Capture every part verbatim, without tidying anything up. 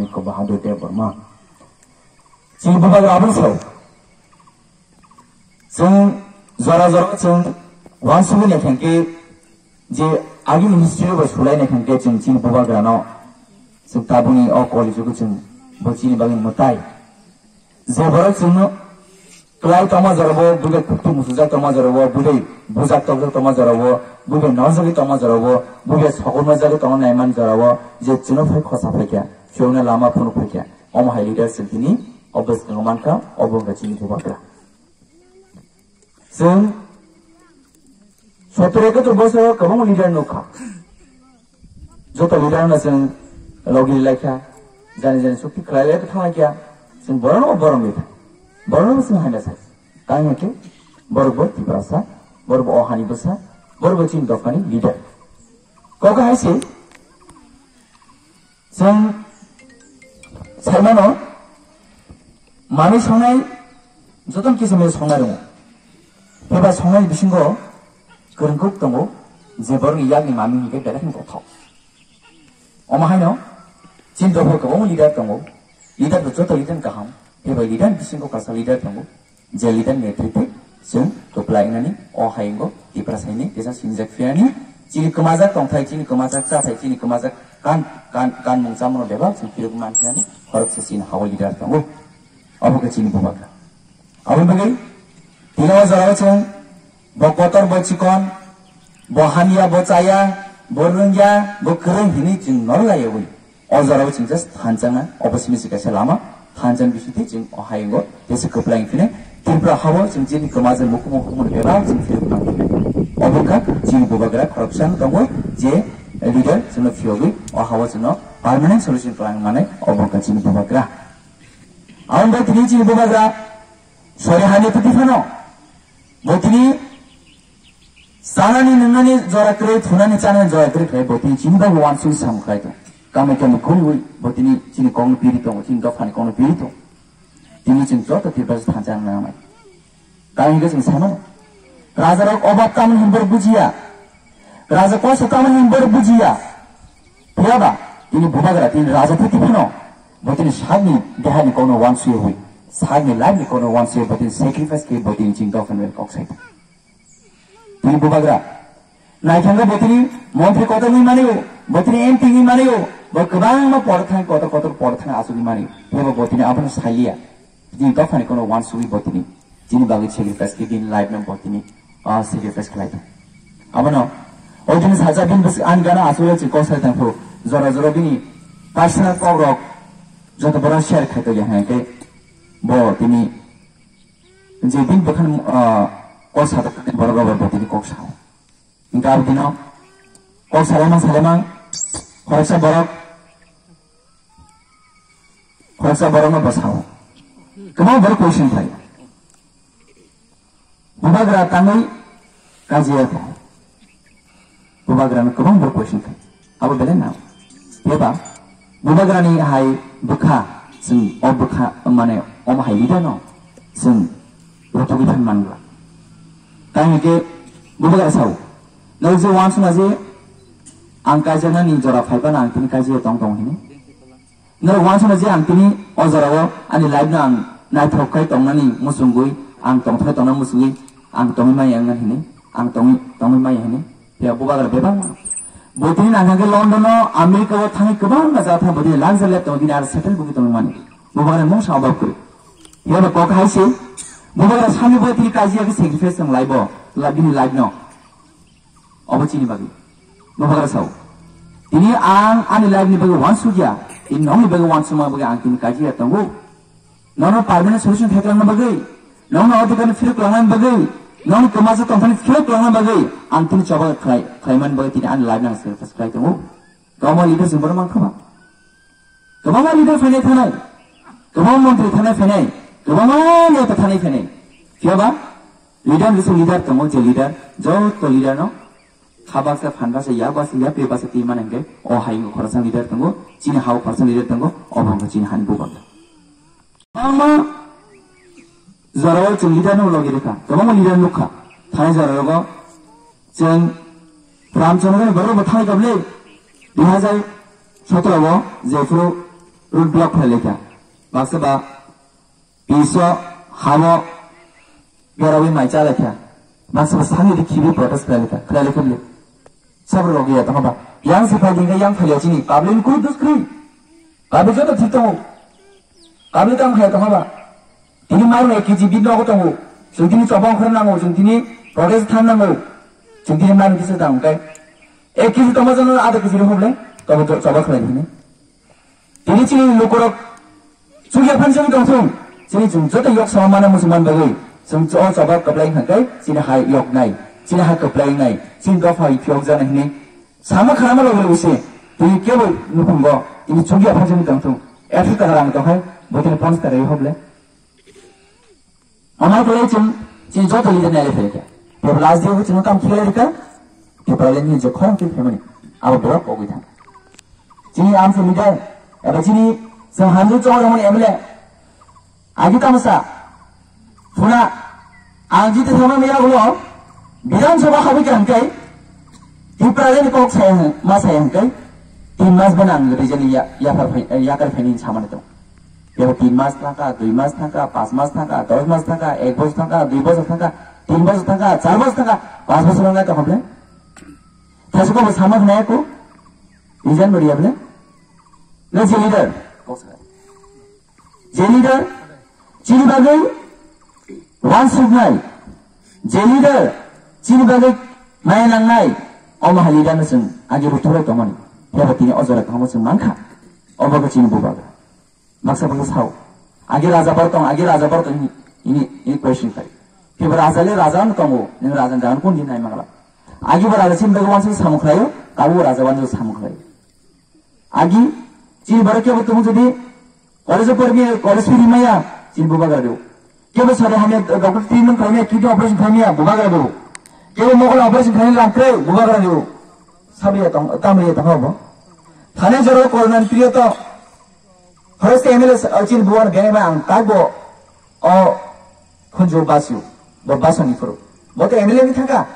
Bahadur Debbarma. Chini bubagra aboni sao. Chwng jora jora chwng uansugwi naithangkhe je agini history bai sulai naithangkhe chwng chini bubagrano chwng tabukni o college-o chwng bo chini bagwi mwtai. Je borok chwngno kwlai tongma jorabo, buibai kukti musujak tongma jorabo, buibai bujak tokjak tongma jorabo, buibai norjagwi tongma jorabo, buibai sokorma jagwi tongna naiman jorabo, je chwngno phai khosa phaikha, chwngno lama phunuk phaikha, omo hai leader chwng tini o bwskango mankha, obo wngkha chini bubagra. Chwng sottor ekatur bosoro kwbangma leader nukha. Joto leader no chwng logi lai kha, jani jani chukti khlai lai thangla kya, chwng borok no borok ni, borok no chwng hamya sai. Tang hwnkhe borok bo Tiprasa, borok bo o hani bwsa, borok bo chini dophani leader. Kok hai se, chwng saimano manwi songnai jotono kiching songnai rwngo. Phiba songnai bisingo kwrwngkuk tongo je borokni yakni manwi hwnkhe belai kheno kothok. Omo haino chini dopha kwbangma leader tongo. Leader bo joto leader kaham. Phiba leader bisingo kaisa leader tongo. Je leader ni netrite chwng kwplai wngnani o hayungo Tiprasa hini kisa sinijak phiyani chini kwmajak tongthai, chini kwmajak chathai, chini kwmajak kan, kan, kanmung chamung bebak chwng phirok man phiyani khoroksa chini hao leader tongo. Obo khe chini bubagra. Aboni bagwi tini o jorao chwng bo kotor, bo chikon, bo hamya, bo chaya, bo rwngya, bo kwrwng hini chwng norlaiyawi. O jorao chwng just thanchangna, obo simi se kaisa lama, thanchang bisingtwi chwng o hayungo tesa kwplai wngphino Tripura hao chwng chini kwmajak mukumu humor bebak chwng phirwi mangkha. Obo wngkha chini bubagra khoroksa tongo je leader chwngno phiyogwi o hao chwngno permanent solution kwlangwi manai, obo wngkha chini bubagra. Aboni bai tini chini bubagra sori hani pwtwi phano bo tini chanani nwngnani jora kwrwi, thunani chanani jora kwrwi khlai bo tini chini bagwi uansugwi samung khlai tongo. Kamai kamai khuriui bo tini chini kokno piri tongo, chini dophani kokno piri tongo. Tini chwng joto Tiprasa thansa wngna nangnai. Tamo hwnkhe chwng saimano. Rajarok obab tamni hwnba bujiya. Raja kosto tamni hwnba bujiya. Phiyaba tini bubagra tini raja phuti phano bo tini sakni deharni kokno uansuya hui, sakni life ni kokno uansuya bo tini sacrifice khe bo tini chini dophani kok sai. Tini bubagra naithangkhe bo tini montri kotor wngwi manayo, bo tini M P wngwi manayo, bo kwbangma por thang kotor kotor por thang achugwi manayo. Phiyaba bo tini abono saliya. Tini dophani kokno uansugwi bo tini chini bagwi sacrifice khe bini life no bo tini, ah, sacrifice khlai tong. Abono o tini sajak bini bwswk ani gana aswk chini kok sai tong phuru jora jora bini personal kok rok joto borok share khai tong ya hwnkhe bo tini je bini bwkhani, ah, kok sajak borok rok bo tini kok sao. Hingke abo dino kok salaimang salaimang khoroksa borok, khoroksa borokno bwsao. Kwbang borok question khlaio. Bubagra tangwi kajiya kho. Bubagrano kwbang borok question khlai. Abo belai nang. Phiya ba bubagrani hai bwkha, chwng o bwkha mane omo hai leader no chwng rwtugwi phan mangla. Tamo khe bubagra sao, "Nwng je uansukna je ang kaijaknani jora phai phano ang tini kaijakya tong tong," hino. Norok uansukna je ang tini o jorao ani life no ang naithok khai tongnani muchungwi ang tongthok tongna muchungwi ang tongwi maya wngna hini, ang tongwi, tongwi maya hini. Phiya bubagra bebak mano. Bo tini nang khe London o, America o thangwi kwbangma jaga thang bo tini luxury life tongo, tini aro settle bo tongwi mani. Bubagra mung sa obab kwrwi. Phiya ba kok hai se, bubagra sami bo tini kajiya khe sacrifice tong life o, la-, bini life no. Obo chini bagwi. Bubagra sao. Tini ang ani life ni bagwi uansukya, tini nokni bagwi uansukma bagwi ang tini kajiya tongo. Nono permanent solution khaikhlangna bagwi, nono adhikar ni phirok langna bagwi, nono kwmajak tongthani phirok langna bagwi, ang tini choba khlai, khlaimani bagwi tini ani life nang sacrifice khlai tongo. Kwbangma leader chwng bono mankha ba. Kwbangma leader phainai thanai, kwbangma montri thanai phainai, kwbangma neta thanai phainai. Phiya ba leader ni leader tongo, je leader, joto leader no khabaksa, phanbasa, yakbasa, yaprebasa twi mani hwnkhe, o hayung khoroksa leader tongo, chini hao khoroksa leader tongo, obo hwnkhe chini hani bubagra. Kwbangma jorao chwng leader no logi rwkha, kwbangma leader nukha. Thani jora rogo chwng Ramchandra ni borok bo thai kable, dui hajar sotro o jephuru Road block khlai laikha. Baksa ba piso hamo berawi mai cha laikha. Baksa ba sani di khibi protest khlai laikha. Khlai laikha bole. Sabro rok ya tong ba. Yang se phai dingga yang phai ya chini. Public ni koi dus kri. Public joto thik tongo. Public tang phai tong ba. Tini mar ek kg bit nogo tongo. Chwng tini choba ongkhor nango. Chwng tini protest thang nango. Chwng tini mar kisa tang kai. Ek kg toma jano ada kg ri hoble. Tobo choba khlai dini. Tini chini lukurok chukya phan chini tongthung. Chini chwng joto yok sama mana musulman bagwi. Chwng o choba kwplai hwnkhai chini hai yok nai. Chini hai kwplai nai. Chini dopha i phiyok jana hini. Sama kharama logi logi se. Tini kebo nukhungo. Tini chukya phan chini tongthung. Ekso taka rang tongkhai. Bo tini ponchas taka i hoble. Amar kwlai chwng chini joto leader ni ali phaikha. Tei last day o chwng kam khilai rikha. Tei phalai ni je khorang twi phaimani. Abo borok ogwi thang. Chini amsa leader, eba chini chwng hamjwk chongor mani M L A. Agi tamsa. Phuna ang jiti thama miya ulo. Bidhan Sabha habwi kha hwnkhe. Tipra ni kok saya ma saya hwnkhe. Tin mas ban ang rijani ya, ya phar phai, ya kar phai ni samani to. Kebo tin mas thangkha, dui mas thangkha, panch mas thangkha, dos mas thangkha, ek bosor thangkha, dui bosor thangkha, tin bosor thangkha, char bosor thangkha, panch bosor wngkha tongkha bole. Thaisu kok bo sama hwnaya ko. Reason bo riya bole. Na je leader. Je leader. Chini bagwi wansuknai. Je leader. Chini bagwi maya nangnai. Omo ha leader no chwng agi ruthurai tongmani. Kebo tini o jora kahamo chwng mankha. Obo khe chini bubagra. Baksa baksa sao. Agi raja bar tong, agi raja bar tong, ini, ini, ini question khai. Kebo raja le raja no tongo, nini raja ni jagan kun din nai mangla. Agi bo raja sim dago wansa samung khlaio, tabo raja wansa samung khlaio. Agi, chini bara kebo tong jodi, college por mi, college fee maya, chini bubagra do. Kebo sare hamya, doctor treatment khlaimaya, kidney operation khlaimaya, bubagra do. Kebo mokol operation khlaimaya, langkre, bubagra do. Sabriya tong, tamriya tong bo. Thane joro corona period to, First M L A sa-, chini bubagra bengma ang tagbo o khunju basio, bo basoni phuru. Bo to M L A ni thangka,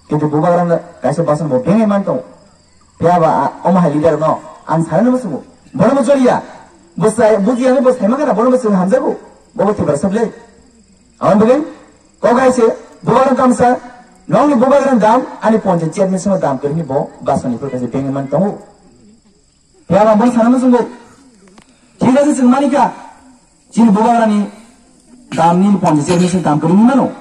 kintu bubagra no kaisa bason bo bengma man tong. Phiya ba a-, omo hai leader no ang sana no musumu. Bono bo joliya, bo sai, bujiya ni bo sai magana, bono bo sung hamjago, bo bo tibar sable. Awan bole, ko kaise, bubagra tamsa, nongni bubagra dam, ani ponche chairman sama dam kiri ni bo basoni phuru kaisa bengma man tongo. Phiya ba bo sana muchungo. Thik ase, chwng mani kha. Chini bubagrani dam ni ponchas hajar ni se dam kwrwi mano.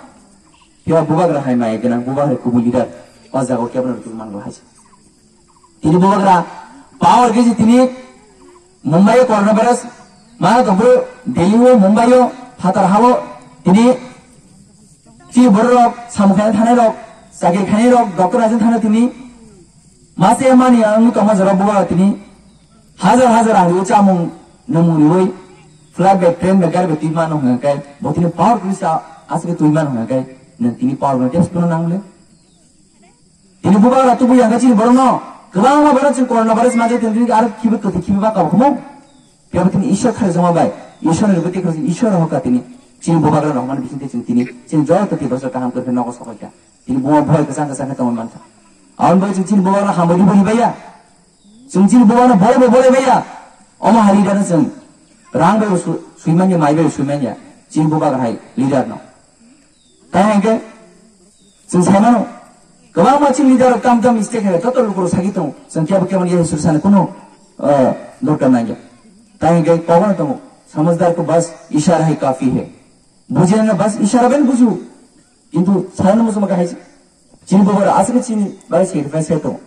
Phiya bubagra hai mai gwnang, bubagra kubui leader. O jaga o kebra rwtwi mango hai se. Tini bubagra power khe je tini Mumbai o coronavirus ma tongphuru Delhi o, Mumbai o, phatar ha o tini chini borok rok samung khaina thanai rok, chakri khainai rok, doctor ajin thana tini Mase mani ang tongma jora bubagra tini hajar hajar ang riwi chamung nwngmung riwi flight bai train bai gari bai twi mano hwnka khe bo tini power twi sa aswk twi mano hwnka khe nwng tini power bai test kwrwng nang le. Tini bubagra tubu yang khe chini borok no kwbangma borok chini corona virus ma je tini aro khibi kwtwi khibi ba kabo khmo. Phiya bo tini Ishwar kharjakma bai, Ishwar ni rwgwi tikha Ishwar rohor kha tini. Chini bubagra rohormani bisingtwi chwng tini, chini joto twi bwswk kaham kwrwi khe nogo sokoi kha. Tini buma bhoi kwchang kwchang khe tongwi mankha. Aboni bagwi chwng chini bubagra hambai rwbo rwbaiya. Chwng chini bubagra bolai bo bolai baiya. Omo hai leader no chwng rang bai bo su-, sui manya, mai bai bo sui manya. Chini bubagra hai leader no. Tai hwnkhe chwng sai mano, kwbangma chini leader rok tam tam mistake hai, joto lukurok sagwi tongo. Chwng kebo kebo ni history sana kuno, ah, dorkar nangya. Tai hwnkhe kokno tongo, "Samajhdar ko bas ishara hi kafi hai." Bujinani bas ishara bai buju. Kintu sai mano muchung kha hai se. Chini bubagra aswk chini bai sacrifice khai tongo.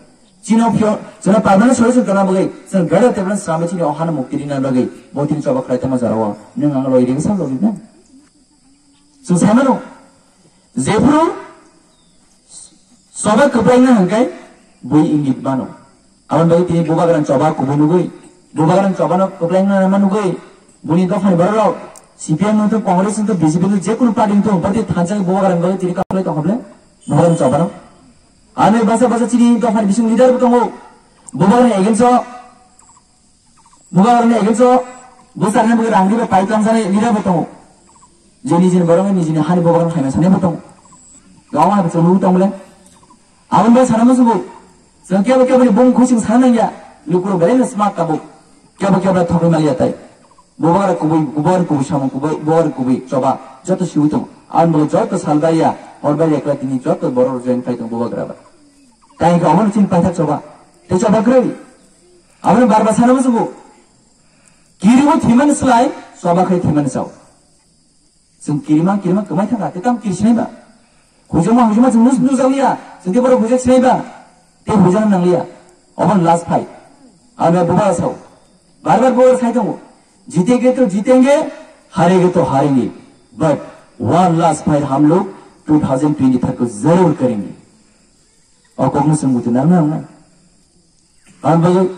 Chini option, chini permanent solution kana bagwi, chini gada tebran srambe chini ohana mukti rina bagwi, bo tini choba khlai tongma jora o. Nwng ang loi ring sa login na. Chwng sai mano, jephuru choba kwplaina hwnkhe bui ingit mano. Aboni bagwi tini bubagrani choba kubui nugwi, bubagrani chobano kwplaina ma nugwi, buni dophani borok rok C P M wngthung, Congress wngthung, B J P wngthung, jekunu party wngthung, party thansa bubagrani bagwi tini kaplai tongkha ble bubagrani chobano. Ani basa basa chini dophani bising leader bo tongo, bubagrani against o Bubagrani against o bwsarni bagwi rang riba pai tlamsani leader bo tongo. Je nijini borok nijini hani bubagrani khaina sani bo tongo. Gao hai bwswk nugwi tong bole. Aboni bai sana musugo. Chwng kebo kebo ni bung khuising sana nangya. Lukurok belai no smart tabuk. Kebo kebo thogwi maliya tai. Bubagra kubui, bubagra kubui samung kubui, bubagra kubui choba, joto siwi tongo. Ang bo joto salbaiya, horbaiya kla tini joto borok join khai tongo bubagra ba. Tai ko amon chin paithak choba. Te choba kwrwi. Aboni barba sana musugo. Kiribo thimani slai, choba khai thimani chao. Chwng kirima, kirima kwmai thangkha, tei tamo kiri sinai ba? Hujakma, hujakma chwng nus-, nukjakliya, chwng tei borok hujak sinai ba? Tei hujak nangliya. Obo last fight. Ang bubagra sao. Bar bar bubagra sai tongo. Jitenge to jitenge, harenge to harenge. But one last fight hum log two thousand twenty-five ko zarur karenge. O kokno chwng buti nang nang nai. Ang bagwi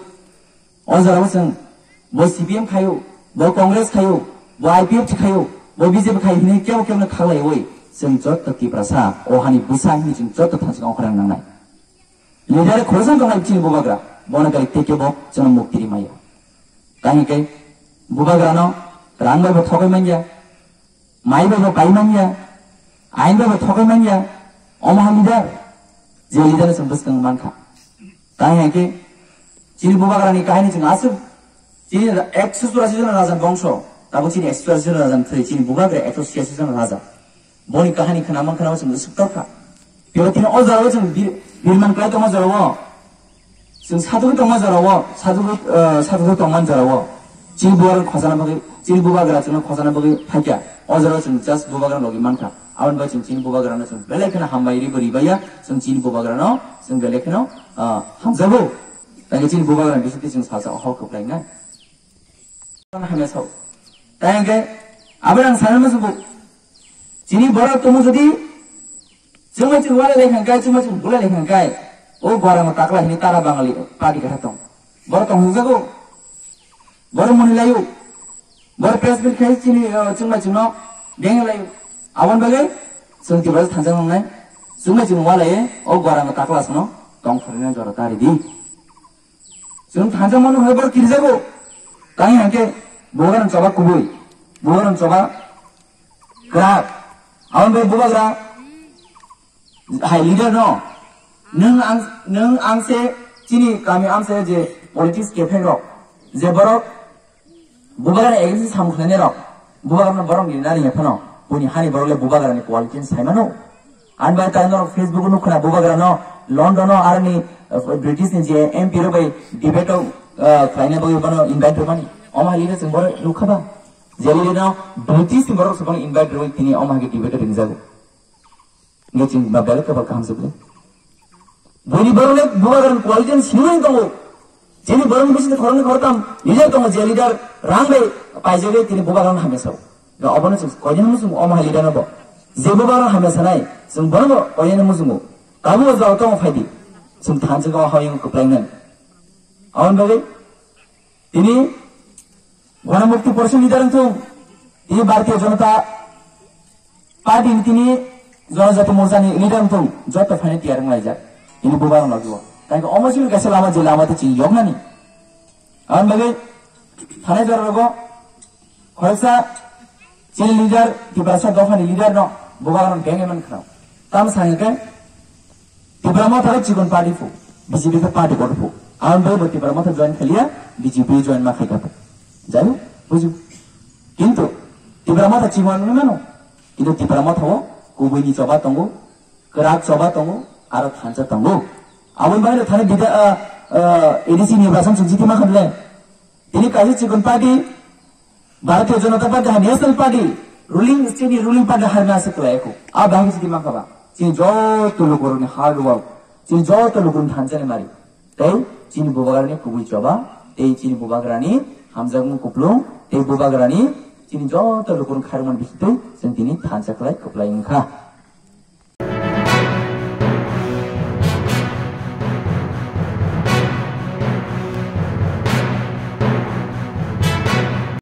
o jora o chwng bo C P M khaio, bo Congress khaio, bo I P F T khaio, bo B J P khaio hinwi kebo kebo no khaklaiwi chwng joto Tiprasa o hani bwsa hinwi chwng joto thansa ongkhorang nangnai. Leader khoroksa tongnai chini bubagra, bono kali tei kebo chwngno mukti rimaya. Tangwi khe bubagrano rang bai bo thogwi manya, mai bai bo pai manya, ain bai bo thogwi manya, omo ha leader, je leader no chwng bwskang mankha. Tangwi khe chini bubagrani kahini chwng aswk, chini ekso churasi jon raja bongso, tabuk chini ekso churasi jon raja thwi, chini bubagra ekso churasi jon raja. Boni kahani khna man khna chwng swk tokha. Tei tini o jora o chwng bir-, birman klai tongma jora o. Chwng sadugwi tongma jora o, sadugwi, eh, sadugwi tongma jora o. Chini bubagra khojana bagwi, chini bubagra chwngno khojana bagwi phaikha. O jora o chwng just bubagra logi mankha. Aboni bai chwng chini bubagrano chwng belai kheno hambai ribo ribaiya, chwng chini bubagrano chwng belai kheno, ah, hamjago. Tangwi chini bubagrani bisingtwi chwng salsa o hok kwplainai. Hamya sao. Tai hwnkhe, abo ang sana muchungo. Chini borok tongmo jodi, chwngma chwng walai lai hwnkai, chwngma chwng bulai lai hwnkai, o goramo takla hini tara bangali party khe tong. Borok tong hwnjago. Borok muni laio. Borok press meet khai chini, uh, chwngma chwngno deng laio. Aboni bagwi chwng Tiprasa thansa wngnai. Chwngma chwng walai o goramo takla sano tong phorina jora tari di. Chwng thansa mano hai borok kirijago. Tani hangke bubagrano choba kubui. Bubagrano choba kwrak. Aboni bagwi bubagra hai leader no. Nwng ang, nwng ang se chini kami ang se je politics kepheng rok. Je borok bubagra against samung khlainai rok. Bubagrano borok ni nari ya phano. Buni hani borok le bubagrani quality sai mano. Ang bai ta norok Facebook o nukhna bubagrano London o aroni, uh, British ni je M P rok bai debate o, uh, khlaina bagwi bono invite rwmani. Omo hai leader chwng borok nukha ba? Je leader no British ni borok se bono invite rwui tini omo hai khe debate o ringjago. Nge chwng ba belai khe ba kaham se bwle. Boni borok le bubagrani quality ni sinui tongo. Chini borok ni bising khoroknwi khoroktham leader tongo, je leader rang bai paijagwi tini bubagrano hamya sao. Ga obono chwng koinani muchungo omo hai leader no bo. Je bubagrano hamya sanai, chwng bono bo koinani muchungo. Tabuk o jora tongo phaidi. Chwng thansa o hayung kwplainani. Aboni bagwi tini Ganamukti Parishad leader wngthung, tini Bharatiya Janata Party ni tini Janajati Morcha ni leader wngthung, joto phaina tiyar wnglaijak. Tini bubagrano logio. Tangkhe omo chini kaisa lama je lama tei chini yoknani. Aboni bagwi thanai jora rogo khoroksa chini leader, Tiprasa dophani leader no bubagrano beng eman khna. Tamo sa hwnkhe Tipra Motha bai chikon party phu, B J P khe party kotor phu. Ang bai bo Tipra Motha join khaliya, B J P join ma khaika phu. Jai hok, buju. Kintu Tipra Motha chikon wngwi mano. Kintu Tipra Motha o kubui ni choba tongo, kwrak choba tongo, aro thansa tongo. Aboni bagwi thani bida, ah, ah, A D C ni bwsang chwng jiti ma khamle. Tini kaisa chikon party, Bharatiya Janata Party ha National Party, ruling, chini ruling party harna se kwlai ko. A bahai chini mangkha ba. Chini joto lukurokni hard work, chini joto lukurokni thansa ni mari. Tei chini bubagrani kubui choba, tei chini bubagrani hamjakmung kuplung, tei bubagrani chini joto lukurokni khairokmani bisingtwi chwng tini thansa kwlai kwplai wngkha.